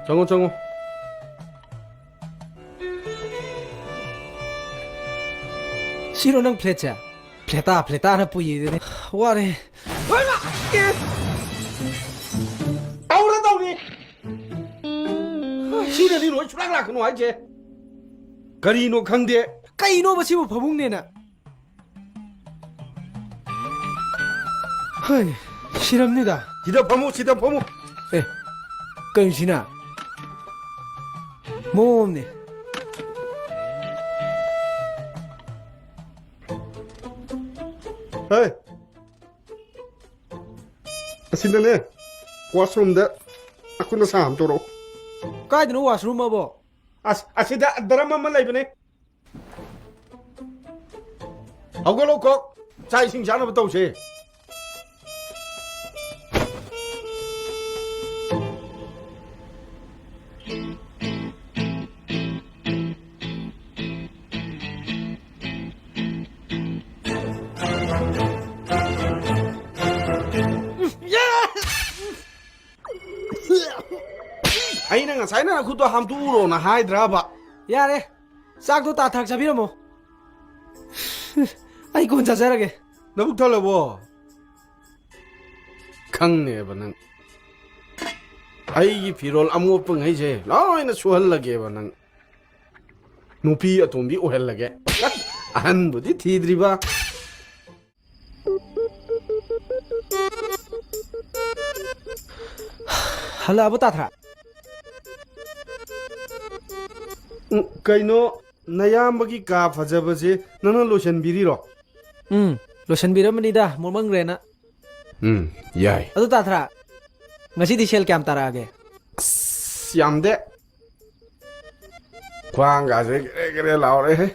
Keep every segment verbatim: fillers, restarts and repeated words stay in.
ꯆꯪꯉꯣ, ꯆꯪꯉꯣ꯫ ꯁꯤꯔꯣ ꯅꯪ ꯐ꯭ꯂꯦꯠꯁꯦ? ꯐ꯭ꯂꯦꯇꯥ, ꯐ꯭ꯂꯦꯇꯥꯅ ꯄꯨꯏꯌꯦ ꯑꯗꯨꯗꯤ꯫ ꯋꯥꯔꯦ꯫ ꯇꯧꯔ ꯇꯧꯔꯤ꯫ ꯁꯤꯗꯗꯤ ꯂꯣꯏ ꯁꯨꯡꯂꯥꯛ ꯂꯥꯛꯀꯅꯨ ꯍꯥꯏꯁꯦ꯫ ꯀꯔꯤꯅꯣ ꯈꯪꯗꯦ꯫ ꯀꯩꯅꯣꯕ ꯁꯤꯕꯨ ꯐꯃꯨꯡꯅꯦꯅ? ꯍꯩ, ꯁꯤꯔꯝꯅꯤꯗ꯫ ꯁꯤꯗ ꯐꯝꯃꯨ, ꯁꯤꯗ ꯐꯝꯃꯨ꯫ ꯑꯦ, ꯀꯩꯅꯣ ꯁꯤꯅ? ꯃꯑꯣꯡ ꯑꯃꯅꯤ꯫ ꯍꯩ, ꯑꯁꯤꯗꯅꯦ, washroomꯗ ꯅꯈꯨꯠ ꯅꯁꯥ ꯑꯝ ꯇꯧꯔꯛꯑꯣ꯫ ꯀꯥꯏꯗꯅꯣ washroom ꯑꯕꯣ? ꯑꯁ, ꯑꯁꯤꯗ ꯗ꯭ꯔꯝ ꯑꯃ ꯂꯩꯕꯅꯦ꯫ ꯍꯧꯒꯠꯂꯣ ꯀꯣꯛ, ꯆꯥꯛ ꯏꯁꯤꯡ ꯆꯥꯅꯕ ꯇꯧꯁꯦ꯫ ꯑꯩꯅ ꯉꯁꯥꯏꯅ ꯅꯈꯨꯠꯇꯣ ꯍꯥꯝꯇꯣꯛꯎꯔꯣꯅ ꯍꯥꯏꯗ꯭ꯔꯕ? ꯌꯥꯔꯦ, ꯆꯥꯛꯇꯣ ꯇꯥ ꯊꯥꯛ ꯆꯥꯕꯤꯔꯝꯃꯣ꯫ ꯑꯩ ꯀꯣꯟ ꯆꯥꯖꯔꯒꯦ꯫ ꯅꯕꯨꯛ ꯊꯜꯂꯕꯣ? ꯈꯪꯅꯦꯕ ꯅꯪ꯫ ꯑꯩꯒꯤ ꯐꯤꯔꯣꯜ ꯑꯃꯣꯠꯄꯉꯩꯁꯦ ꯂꯣꯏꯅ ꯁꯨꯍꯜꯂꯒꯦꯕ ꯅꯪ꯫ ꯅꯨꯄꯤ ꯑꯇꯣꯝꯕꯤ ꯑꯣꯏꯍꯜꯂꯒꯦ꯫ ꯑꯍꯟꯕꯨꯗꯤ ꯊꯤꯗ꯭ꯔꯤꯕ꯫ ꯍꯜꯂꯛꯑꯕꯣ, ꯇꯥꯊ꯭ꯔꯥ? ꯎꯝ, ꯀꯩꯅꯣ, ꯅꯌꯥꯝꯕꯒꯤ ꯀꯥ ꯐꯖꯕꯁꯦ ꯅꯪꯅ ꯂꯣꯏꯁꯤꯟꯕꯤꯔꯤꯔꯣ? ꯎꯝ, ꯂꯣꯏꯁꯤꯟꯕꯤꯔꯝꯕꯅꯤꯗ, ꯃꯣꯠꯃꯟꯈ꯭ꯔꯦꯅ꯫ ꯎꯝ, ꯌꯥꯏ꯫ ꯑꯗꯨ ꯇꯥꯊ꯭ꯔꯥ, ꯉꯁꯤꯗꯤ ꯁꯦꯜ ꯀꯌꯥꯝ ꯇꯥꯔꯛꯑꯒꯦ? ꯑꯁ, ꯌꯥꯝꯗꯦ꯫ ꯈ꯭ꯋꯥꯡꯒꯥꯁꯦ ꯒꯦꯔꯦ ꯒꯦꯔꯦ ꯂꯥꯎꯔꯦꯍꯦ꯫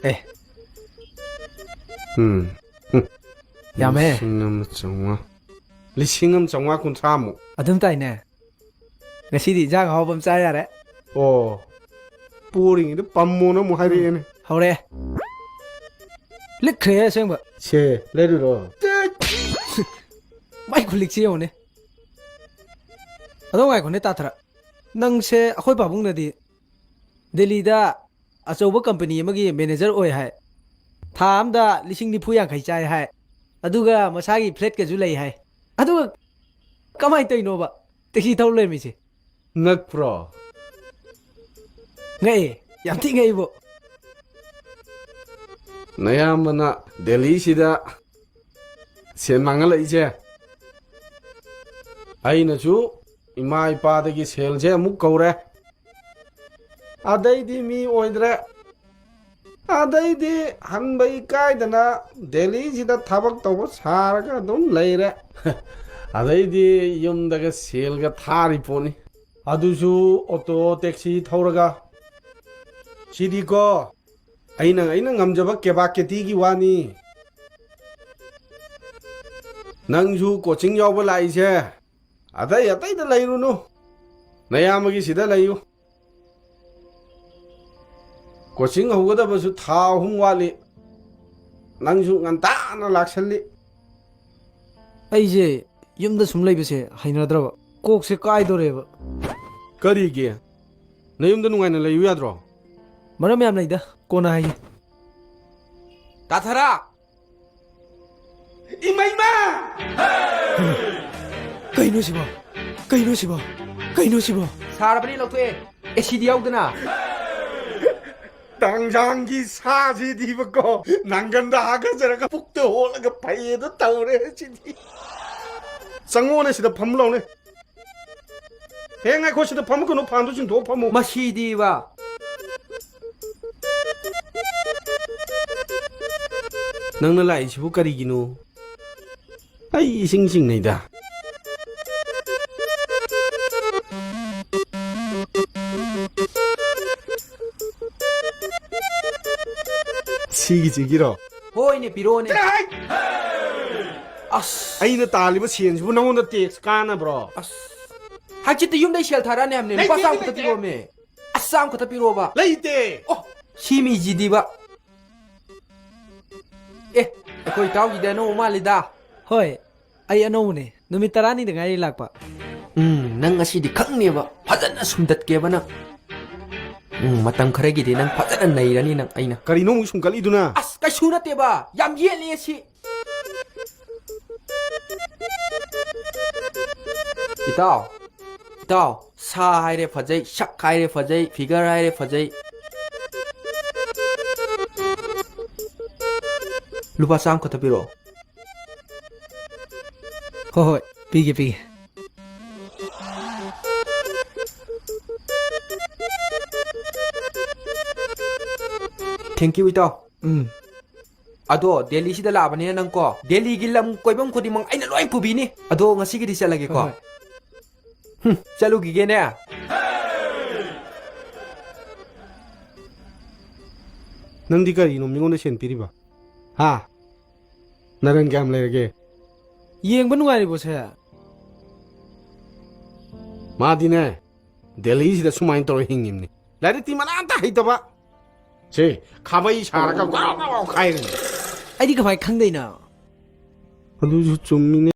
ꯑꯦ꯫ ꯎꯝ꯫ ꯍꯨꯝ꯫ ꯌꯥꯝꯃꯦ꯫ ꯂꯤꯁꯤꯡ ꯑꯃ ꯆꯥꯝꯃꯉꯥ꯫ ꯂꯤꯁꯤꯡ ꯑꯃ ꯆꯥꯝꯃꯉꯥ ꯀꯨꯟꯊ꯭ꯔꯥꯃꯨꯛ꯫ ꯑꯗꯨꯝ ꯇꯥꯏꯅꯦ꯫ ꯉꯁꯤꯗꯤ ꯏꯟꯖꯥꯡ ꯑꯍꯥꯎꯕ ꯑꯃ ꯆꯥ ꯌꯥꯔꯦ꯫ ꯑꯣ꯫ ꯄꯣꯔꯤꯉꯩꯗ ꯄꯝꯃꯣꯅ ꯑꯃꯨꯛ ꯍꯥꯏꯔꯛꯑꯦꯅꯦ꯫ ꯍꯧꯔꯛꯑꯦ꯫ ꯂꯤꯛꯈ꯭ꯔꯦꯍꯦ ꯑꯁꯦꯡꯕ꯫ ꯁꯦ, ꯂꯩꯔꯨꯔꯣ꯫ ꯃꯥꯏ ꯈꯨꯂꯤꯛꯁꯦ ꯌꯦꯡꯉꯨꯅꯦ꯫ ꯑꯗꯣ ꯉꯥꯏꯈꯣꯅꯦ, ꯇꯥꯊꯔ꯫ ꯅꯪꯁꯦ ꯑꯩꯈꯣꯏ ꯄꯥꯕꯨꯡꯅꯗꯤ ꯗꯦꯜꯂꯤꯗ ꯑꯆꯧꯕ ꯀꯝꯄꯅꯤ ꯑꯃꯒꯤ ꯃꯦꯅꯦꯖꯔ ꯑꯣꯏ ꯍꯥꯏ꯫ ꯊꯥ ꯑꯃꯗ ꯂꯤꯁꯤꯡ ꯅꯤꯐꯨ ꯌꯥꯡꯈꯩ ꯆꯥꯏ ꯍꯥꯏ꯫ ꯑꯗꯨꯒ ꯃꯁꯥꯒꯤ ꯐ꯭ꯂꯦꯠꯀꯁꯨ ꯂꯩ ꯍꯥꯏ꯫ ꯑꯗꯨꯒ ꯀꯃꯥꯏꯅ ꯇꯧꯔꯤꯅꯣꯕ ꯇꯦꯛꯁꯤ ꯊꯧ ꯂꯩꯔꯝꯃꯤꯁꯦ? ꯉꯛꯄ꯭ꯔꯣ? ꯉꯛꯑꯦ꯫ ꯌꯥꯝ ꯊꯤ ꯉꯛꯏꯕꯣ꯫ ꯅꯌꯥꯝꯕꯅ ꯗꯦꯜꯂꯤꯁꯤꯗ ꯁꯦꯟ ꯃꯥꯡꯍꯜꯂꯛꯏꯁꯦ꯫ ꯑꯩꯅꯁꯨ ꯏꯃꯥ ꯏꯄꯥꯗꯒꯤ ꯁꯦꯜꯁꯦ ꯑꯃꯨꯛ ꯀꯧꯔꯦ꯫ ꯑꯗꯩꯗꯤ ꯃꯤ ꯑꯣꯏꯗ꯭ꯔꯦ꯫ ꯑꯗꯩꯗꯤ ꯍꯟꯕ ꯏꯀꯥꯏꯗꯅ ꯗꯦꯜꯂꯤꯁꯤꯗ ꯊꯕꯛ ꯇꯧꯕ ꯁꯥꯔꯒ ꯑꯗꯨꯝ ꯂꯩꯔꯦ꯫ ꯑꯗꯩꯗꯤ ꯌꯨꯝꯗꯒ ꯁꯦꯜꯒ ꯊꯥꯔꯤ ꯄꯣꯠꯅꯤ꯫ ꯑꯗꯨꯁꯨ ꯑꯣꯇꯣ ꯇꯦꯛꯁꯤ ꯊꯧꯔꯒ꯫ ꯁꯤꯗꯤꯀꯣ ꯑꯩꯅ, ꯑꯩꯅ ꯉꯝꯖꯕ ꯀꯦꯕꯥꯀꯦꯇꯤꯒꯤ ꯋꯥꯅꯤ꯫ ꯅꯪꯁꯨ ꯀꯣꯆꯤꯡ ꯌꯥꯎꯕ ꯂꯥꯛꯏꯁꯦ ꯑꯇꯩ ꯑꯇꯩꯗ ꯂꯩꯔꯨꯅꯨ, ꯅꯌꯥꯝꯕꯒꯤ ꯁꯤꯗ ꯂꯩꯌꯨ꯫ ꯀꯣꯆꯤꯡ ꯍꯧꯒꯗꯕꯁꯨ ꯊꯥ ꯑꯍꯨꯝ ꯋꯥꯠꯂꯤ, ꯅꯪꯁꯨ ꯉꯟꯇꯥꯅ ꯂꯥꯛꯁꯜꯂꯤ꯫ ꯑꯩꯁꯦ ꯌꯨꯝꯗ ꯁꯨꯝ ꯂꯩꯕꯁꯦ ꯍꯩꯅꯗ꯭ꯔꯕ, ꯀꯣꯛꯁꯦ ꯀꯥꯏꯗꯣꯔꯦꯕ꯫ ꯀꯔꯤꯒꯤ? ꯅꯌꯨꯝꯗ ꯅꯨꯡꯉꯥꯏꯅ ꯂꯩꯌꯨ ꯌꯥꯗ꯭ꯔꯣ? ꯃꯔꯝ ꯌꯥꯝ ꯂꯩꯗ, ꯀꯣꯟꯅ ꯍꯥꯏꯒꯦ꯫ ꯇꯥꯊꯔꯥ! ꯏꯃꯩꯃ! ꯀꯩꯅꯣ ꯁꯤꯕꯣ? ꯀꯩꯅꯣ ꯁꯤꯕꯣ? ꯀꯩꯅꯣ ꯁꯤꯕꯣ? ꯁꯥꯔꯕꯅꯤ, ꯂꯧꯊꯣꯛꯑꯦ꯫ ꯑꯦꯁꯤꯗꯤ ꯌꯥꯎꯗꯅ꯫ ꯇꯥꯡꯖꯥꯡꯒꯤ ꯁꯥꯁꯤꯗꯤꯕꯀꯣ, ꯅꯪꯒꯟꯗ ꯍꯥꯒꯠꯆꯔꯒ ꯄꯨꯛꯇ ꯍꯣꯜꯂꯒ ꯐꯩꯌꯦꯗꯣ ꯇꯧꯔꯦ ꯁꯤꯗꯤ꯫ ꯆꯪꯉꯣꯅꯦ, ꯁꯤꯗ ꯐꯝ ꯂꯥꯎꯅꯦ꯫ ꯍꯦ, ꯉꯥꯏꯈꯣ, ꯁꯤꯗ ꯐꯝꯃꯨ ꯀꯩꯅꯣ, ꯐꯥꯟꯗꯣ ꯆꯤꯡꯊꯣꯛꯑ ꯐꯝꯃꯨ꯫ ꯃꯁꯤꯗꯤꯕ꯫ ꯅꯪꯅ ꯂꯥꯛꯏꯁꯤꯕꯨ ꯀꯔꯤꯒꯤꯅꯣ? ꯑꯩ ꯏꯁꯤꯡ ꯆꯤꯡꯅꯩꯗ꯫ ꯁꯤꯒꯤꯁꯤꯒꯤꯔꯣ? ꯍꯣꯏꯅꯦ, ꯄꯤꯔꯛꯑꯣꯅꯦ꯫ ꯑꯁ꯫ ꯑꯩꯅ ꯇꯥꯜꯂꯤꯕ ꯁꯦꯟꯁꯤꯕꯨ ꯅꯉꯣꯟꯗ ꯇꯦꯛꯁ ꯀꯥꯟꯅꯕ꯭ꯔꯣ? ꯑꯁ꯫ ꯍꯪꯆꯤꯠꯇꯤ ꯌꯨꯝꯗꯩ ꯁꯦꯜ ꯊꯥꯔꯛꯑꯅꯤ ꯍꯥꯏꯕꯅꯦ꯫ ꯂꯨꯄꯥ ꯂꯩꯇꯦ, ꯆꯥꯝ ꯈꯛꯇ ꯂꯩꯇꯦ꯫ ꯄꯤꯔꯛꯑꯣꯃꯦ꯫ ꯑꯁ, ꯆꯥꯝ ꯈꯛꯇ ꯄꯤꯔꯛꯑꯣꯕ꯫ ꯂꯩꯇꯦ꯫ ꯑꯣ, ꯁꯤ ꯃꯤꯁꯤꯗꯤꯕ꯫ ꯑꯦ, ꯑꯩꯈꯣꯏ ꯏꯇꯥꯎꯁꯤꯗꯤ ꯑꯅꯧꯕ ꯃꯥꯜꯂꯤꯗ꯫ ꯍꯣꯏ, ꯑꯩ ꯑꯅꯧꯕꯅꯦ꯫ ꯅꯨꯃꯤꯠ ꯇꯔꯥꯅꯤꯗ ꯉꯥꯏꯔꯤ ꯂꯥꯛꯄ꯫ ꯎꯝ, ꯅꯪ ꯉꯁꯤꯗꯤ ꯈꯪꯅꯦꯕ꯫ ꯐꯖꯅ ꯁꯨꯝꯗꯠꯀꯦꯕ ꯅꯪ꯫ ꯎꯝ, ꯃꯇꯝ ꯈꯔꯒꯤꯗꯤ ꯅꯪ ꯐꯖꯅ ꯅꯩꯔꯅꯤ ꯅꯪ ꯑꯩꯅ꯫ ꯀꯔꯤꯅꯣ ꯑꯃꯨꯛ ꯁꯨꯝꯒꯠꯂꯤꯗꯨꯅ? ꯑꯁ, ꯀꯩꯁꯨ ꯅꯠꯇꯦꯕ꯫ ꯌꯥꯝ ꯌꯦꯠꯂꯦ ꯁꯤ꯫ ꯏꯇꯥꯎ, ꯏꯇꯥꯎ, ꯁꯥ ꯍꯥꯏꯔꯦ ꯐꯖꯩ, ꯁꯛ ꯍꯥꯏꯔꯦ ꯐꯖꯩ, figure ꯍꯥꯏꯔꯦ ꯐꯖꯩ꯫ ꯂꯨꯄꯥ ꯆꯥꯝ ꯈꯛꯇ ꯄꯤꯔꯛꯑꯣ꯫ ꯍꯣꯏ, ꯍꯣꯏ, ꯄꯤꯒꯦ, ꯄꯤꯒꯦ꯫ Thank you, ꯏꯇꯥꯎ꯫ ꯎꯝ꯫ ꯑꯗꯣ ꯗꯦꯜꯂꯤꯁꯤꯗ ꯂꯥꯛꯑꯕꯅꯤꯅ ꯅꯪꯀꯣ, ꯗꯦꯜꯂꯤꯒꯤ ꯂꯝ ꯀꯣꯏꯐꯝ ꯈꯨꯗꯤꯡꯃꯛ ꯑꯩꯅ ꯂꯣꯏ ꯄꯨꯕꯤꯅꯤ꯫ ꯑꯗꯣ ꯉꯁꯤꯒꯤꯗꯤ ꯆꯠꯂꯒꯦꯀꯣ꯫ ꯍꯣꯏ, ꯍꯣꯏ꯫ ꯍꯨꯝ, ꯆꯠꯂꯨꯈꯤꯒꯦꯅꯦ꯫ ꯅꯪꯗꯤ ꯀꯔꯤꯅꯣ ꯃꯤꯉꯣꯟꯗ ꯁꯦꯟ ꯄꯤꯔꯤꯕ? ꯍꯥ? ꯅꯔꯟ ꯀꯌꯥꯝ ꯂꯩꯔꯒꯦ? ꯌꯦꯡꯕ ꯅꯨꯡꯉꯥꯏꯔꯤꯕꯣ, ꯁꯦ? ꯃꯥꯗꯤꯅꯦ, ꯗꯦꯜꯂꯤꯁꯤꯗ ꯁꯨꯃꯥꯏꯅ ꯇꯧꯔ ꯍꯤꯡꯉꯤꯝꯅꯤ꯫ ꯂꯥꯏꯔꯤꯛꯇꯤ ꯃꯅꯥ ꯑꯝꯇ ꯍꯩꯇꯕ꯫ ꯁꯤ ꯈꯥꯕꯩ ꯁꯥꯔꯒ ꯒ꯭ꯔꯥꯎ ꯒ꯭ꯔꯥꯎ ꯈꯥꯏꯔꯤꯅꯤ꯫ ꯑꯩꯗꯤ ꯀꯃꯥꯏꯅ ꯈꯪꯗꯣꯏꯅꯣ? ꯑꯗꯨꯁꯨ ꯆꯨꯝꯃꯤꯅꯦ꯫